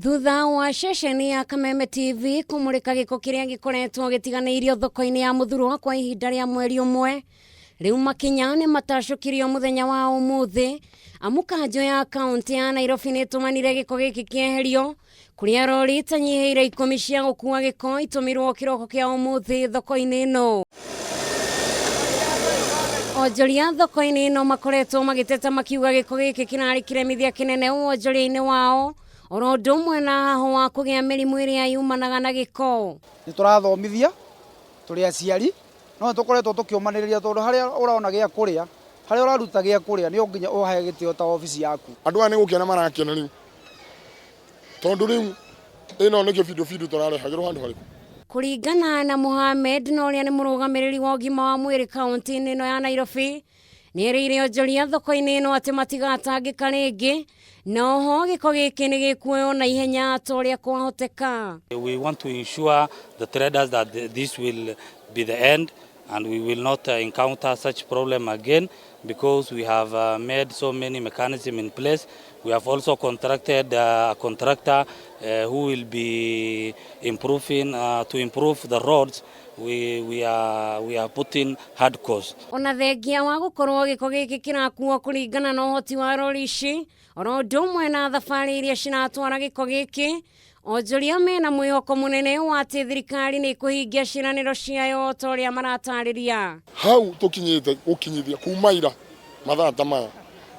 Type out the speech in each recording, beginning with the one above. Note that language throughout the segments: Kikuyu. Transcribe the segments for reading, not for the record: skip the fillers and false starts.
Thutha wa ceceni ya Kameme TV kũmũrĩka gĩko kĩrĩa gĩkoretwo gĩtiganĩirio thoko-inĩ ya Mũthurwa kwa ihinda rĩa mweri ũmwe, rĩu makinya nĩ matacũkirio mũthenya wa ũmũthĩ, amu kanjũ ya kaũntĩ ya Nairobi nĩ ĩtũmanire gĩko gĩkĩ kĩeherio, kũrĩa rori itanyihĩire 10 cia gũkua gĩko itũmirwo kĩroko kĩa ũmũthĩ thoko-inĩ ĩno. Onjoria thoko-inĩ ĩno makoretwo magĩteta makiuga gĩko gĩkĩ kĩrarĩ kĩremithia kĩnene wonjoria-inĩ wao, oro ũndũ ũmwe na haho wa kũgĩa mĩrimũ ĩrĩa yumanaga na gĩko. Nĩ tũrathomithia tũrĩ aciari, no nĩ tũkoretwo tũkĩũmanĩrĩria tondũ harĩa ũrona gĩa kũrĩa, harĩa ũraruta gĩa kũrĩa nĩ nginya ũhae gĩtĩo ta obici yaku. Andũ aya nĩ gũkena marakena rĩu, tondũ rĩu ĩno nĩ kĩbindũbindũ tũrarehagĩrwo handũ harĩkũ. Kũringana na Mohamed na ũrĩa nĩ mũrũgamĩrĩri wa ũgima wa mwĩrĩ kaũntĩ-inĩ ĩno ya Nairobi, nĩ erĩire onjoria thoko-inĩ ĩno atĩ matigatangĩka rĩngĩ, na oho gĩko gĩkĩ nĩ gĩkuoywo na ihenya ta ũrĩa kwahoteka. We want to ensure the traders that this will be the end and we will not encounter such problem again, because we have made so many mechanisms in place. We have also contracted a contractor who will be improving to improve the roads. We are putting hard costs. Ona thengia wa gũkorwo gĩko gĩkĩ kĩrakuo kũringana na ũhoti wa rori ici, oro ũndũ ũmwe na thabarĩ iria ciratwara gĩko gĩkĩ, onjoria mena mwĩhoko mũnene wa atĩ thirikari nĩ ĩkũhingia ciĩranĩro ciayo ta ũrĩa maratarĩria. Hau tũkinyĩte gũkinyithia kuma ira mathaa ta maya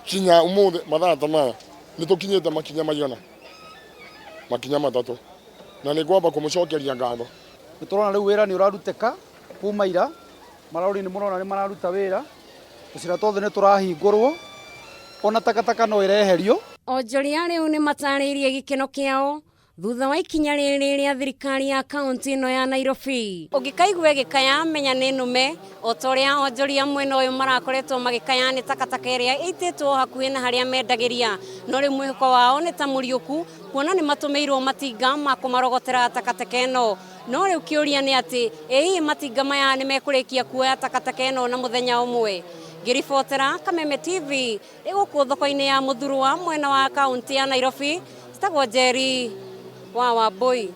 kinya ũmũthĩ mathaa ta maya, nĩ tũkinyĩte makinya maigana makinya 3, na nĩ ngwamba kũmũcokeria ngatho. Nĩ tũrona rĩu wĩra nĩ ũrarutĩka kuma ira, marori nĩ mũrona nĩ mararuta wĩra, tũcĩra tuothe nĩ tũrahingũrwo, ona takataka no ĩreherio. Onjoria rĩu nĩ matarĩirie gĩkeno kĩao thutha wa ikinya rĩrĩ rĩa thirikari ya kaũntĩ ĩno ya Nairobi. Ũngĩkaigua ĩgĩkaya menya nĩ nũme, o ta ũrĩa onjoria mwena ũyũ marakoretwo magĩkaya nĩ takataka ĩrĩa ĩitĩtwo hakuhĩ na harĩa mendagĩria. No rĩu mwĩhoko wao nĩ ta mũriũku, kuona nĩ matũmĩirwo matinga ma kũmarogotera takataka ĩno. No rĩu kĩũria nĩ atĩ, ĩ hihi matinga maya nĩ mekũrĩkia kuoya takataka ĩno na mũthenya ũmwe? Ngĩribotera Kameme TV ĩ gũkũ thoko-inĩ ya Mũthurwa mwena wa kaũntĩ ya Nairobi, njĩtagwo Njeri wa Wambui.